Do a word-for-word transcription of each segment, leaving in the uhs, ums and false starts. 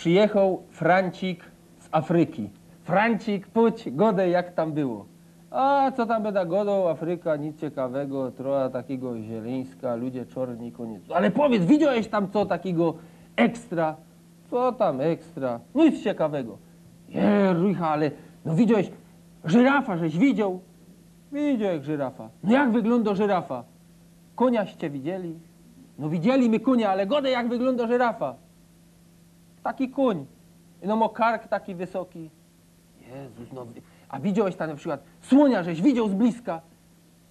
Przyjechoł Francik z Afryki. Francik, pōdź, godej, jak tam było. A co tam bydã godoł, Afryka, nic ciekawego, trocha takigo zielynska, ludzie czorni, koniec. Ale powiydz, widziołeś tam co takigo ekstra? Co tam ekstra? Nic ciekawego. Je, Rycha, ale no widziołeś żyrafa, żeś widzioł? Widzioł jak żyrafa. No jak wyglōndo żyrafa? Konia ście widzieli? No widzieli my konia, ale godej, jak wyglōndo żyrafa? Taki kōń. No mo kark taki wysoki. Jezus, no wi- a widziołeś tam na przykład słonia, żeś widzioł z bliska?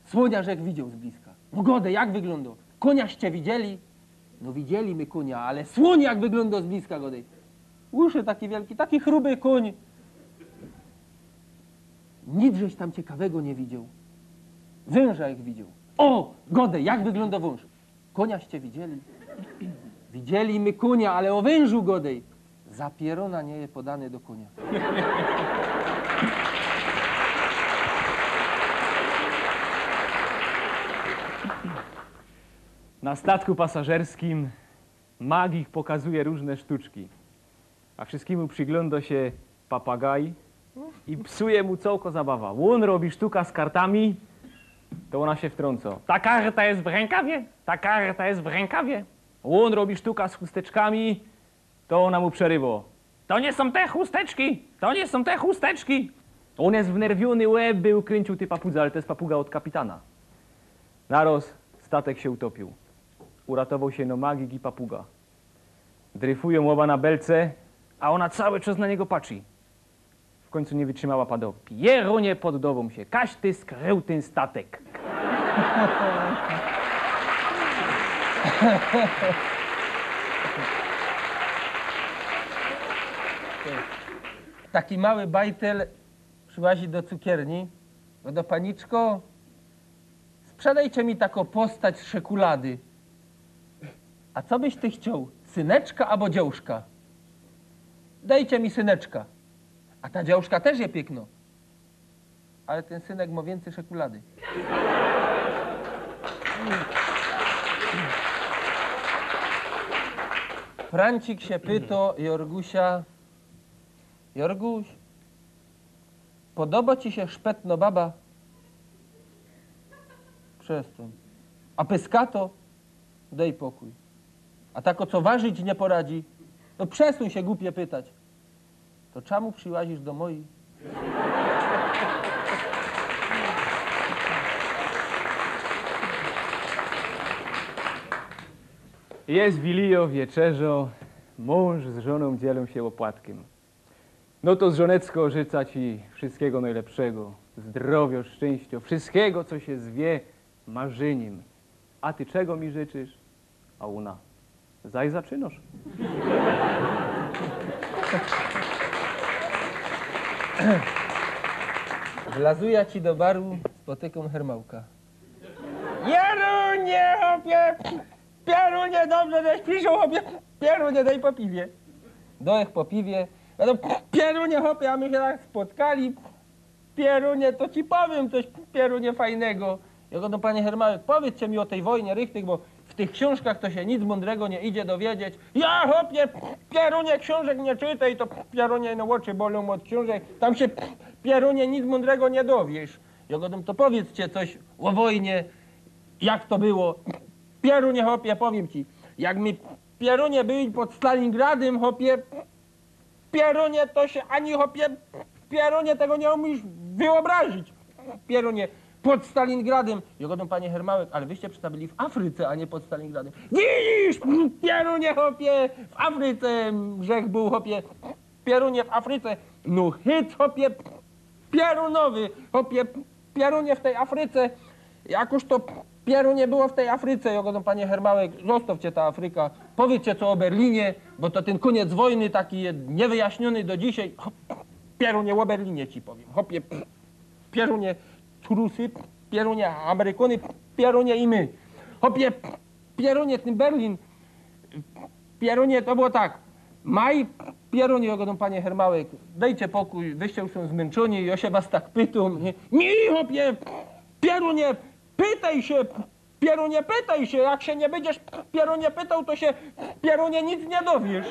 Słonia, żech widzioł z bliska. No godej, jak wyglōndo? Konia ście widzieli? No widzieli my konia, ale słoń jak wyglōndo z bliska, godej. Uszy taki wielki, taki chruby kōń. Nic żeś tam ciekawego nie widzioł. Węża jak widzioł. O, godej, jak wyglōndo wąż? Konia ście widzieli? Widzieli my konia, ale o wężu godej. Za pierōna nie je podany do konia. Na statku pasażerskim magik pokazuje różne sztuczki, a wszystkimu przygląda się papagaj i psuje mu całko zabawa. On robi sztuka z kartami, to ona się wtrąca. Ta karta jest w rękawie, ta karta jest w rękawie. On robi sztuka z chusteczkami, to ona mu przerywa. To nie są te chusteczki, to nie są te chusteczki. On jest wnerwiony, łeb był kręcił ty papudze, ale to jest papuga od kapitana. Naroz statek się utopił. Uratował się no magik i papuga. Dryfują oba na belce, a ona cały czas na niego patrzy. W końcu nie wytrzymała, padła. Pierunie, poddawam się. Kaś ty skrył ten statek. Taki mały bajtel przyłazi do cukierni. No do paniczko, sprzedajcie mi taką postać z szekulady. A co byś ty chciał? Syneczka abo dziołszka? Dejcie mi syneczka. A ta dziołszka też je piykno. Ale ten synek ma wiyncyj szekulady. Francik się pyto Jorgusia: Jorguś, podoba ci się szpetno baba? Przestań. A pyskato? Dej pokój. A tako, co warzyć nie poradzi? No przesuń się, głupie pytać. To czemu przyłazisz do mojej? Jest wilijo, wieczerzo, mąż z żoną dzielą się opłatkiem. No to, żoneczko, życzę ci wszystkiego najlepszego, zdrowia, szczęścia, wszystkiego, co się zwie marzeniem. A ty czego mi życzysz? A ona: Zaś zaczynasz. Wlazuja ci do baru, spotykam Hermałka. Jerunie, chopie! Pierunie, dobrze, żeś przyszedł, chopie! Pierunie, daj po piwie. Dojech po piwie. Ja to: Pierunie, chopie, a my się tak spotkali. Pierunie, to ci powiem coś, pierunie, fajnego. Ja go: No, panie Hermałek, powiedzcie mi o tej wojnie richtig, bo w tych książkach to się nic mądrego nie idzie dowiedzieć. Ja, chopie, pierunie, książek nie czytaj, to pierunie, no, oczy bolą od książek. Tam się, pierunie, nic mądrego nie dowiesz. Ja go: No to powiedzcie coś o wojnie, jak to było. Pierunie, chopie, powiem ci, jak my, pierunie, byli pod Stalingradem, chopie, pierunie, to się ani, chopie, pierunie, tego nie umiesz wyobrazić. Pierunie, pod Stalingradem. Ja go: No, panie Hermałek, ale wyście przecież byli w Afryce, a nie pod Stalingradem. Widzisz, pierunie, chopie, w Afryce żech był, chopie, pierunie, w Afryce. No hit, chopie, pierunowy, chopie, pierunie, w tej Afryce. Jakoś to, pierunie, było w tej Afryce. Ja go: No, panie Hermałek, zostawcie ta Afryka. Powiedzcie co o Berlinie, bo to ten koniec wojny taki jest niewyjaśniony do dzisiaj. Pierunie, o Berlinie ci powiem. Chopie, pierunie, Rusy, pierunie, Amerykanie, pierunie i my. Chopie, pierunie, ten Berlin. Pierunie, to było tak. Maj, pierunie, ja go: No, panie Hermałek, dejcie pokój, wyście już są zmęczeni, ja się was tak pytam, nie? Nie, chopie, pierunie, pytaj się, Pierunie, pytej sie, jak sie niy bydziesz pierunie pytoł, to sie pierunie nic niy dowiesz.